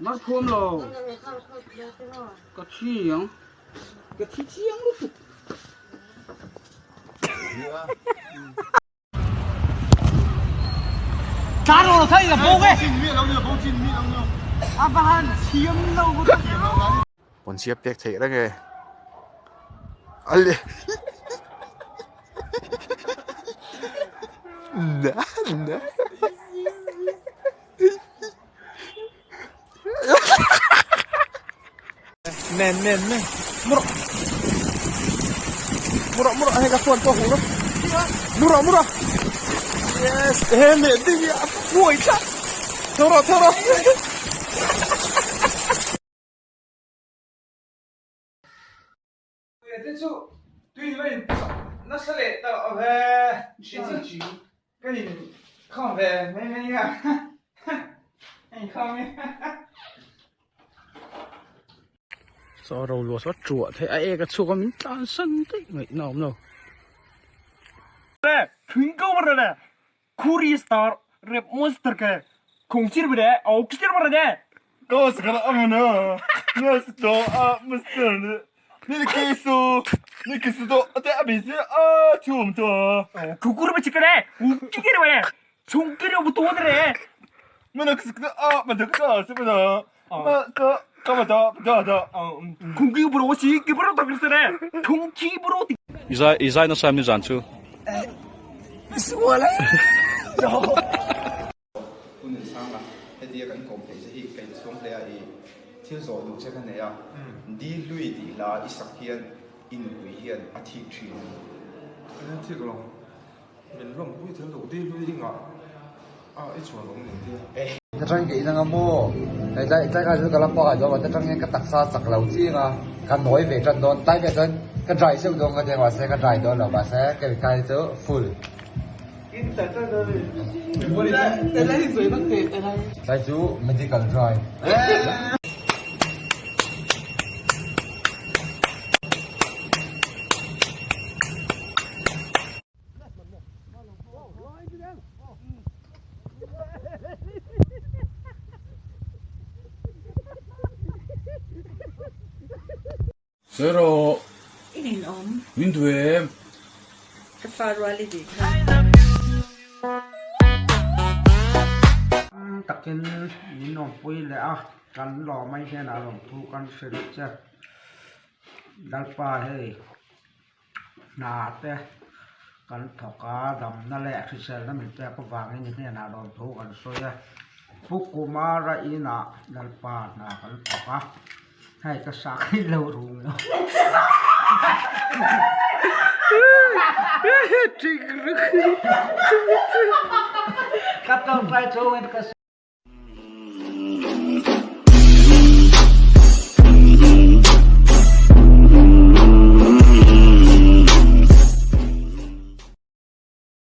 Mar phuam lo. Ka thi ang. Ka thi chiang lutuk. Pawnchhia pek theih reng e. Ale. Na na. Men men men. Muro. Muro muro hei ka phone pawh hmuh lo. Muro muro. Yes, he leh ding hi a buai tlat. Tho rawh tho rawh. Te chu tui va in nasa leh tawh ve chi ka in khawm ve mai mai a in khawm e Chaw ro luah saw truah theih a ek a chhuak a min tlan san daih ngaihna a awm lo. Khuri star rap monster ke khongchir bere au kichir bere de Ko sakara amana yes do a master ni ke so ni ke so do te abi se a chum to kukur be chikere ukikere bere chungkere bu to dere mana kusuk a ma de ka se ma ma ka ka ma da da da khungki bro si ki bro tak sere khungki bro I zai i zai nasa em ni zan chu? Hun in sang a, hetia kan kawm theih che hi ka inchhung hle a, i thil zawh duh che ka nei a, di hlui tih hla i sak hian i nupui hian a thik thin a ni. Eng a thik lo, min lawmpui thel duh di hlui i ngah a i chhuan awm ning tia. Ta tang ka inang a maw? Hei tlai tlai kha chu ka la pawh ah chuan ta tang hian ka taksa chak lo chiang a, ka nawi ve tan dawn, tlai ve chuan ka dry zeuh dawn ka tia mahse ka dry dawn lo mahse ka kai chu full. Tlai chu medical dry. Zero. I nin awm. Min duh em? Ka fa rual i tih kha. Takin min awmpui leh a, kan lawmai hnenah lawmthu kan hrilh che. Lalpa hei hna te kan thawk a, damna leh hriselna min pek avangin i hnenah lawmthu kan sawi a. Pu Kumara inah Lalpa hna kan thawk a, hei ka sak hi lo rung lo. Ka tawngtai chungin ka.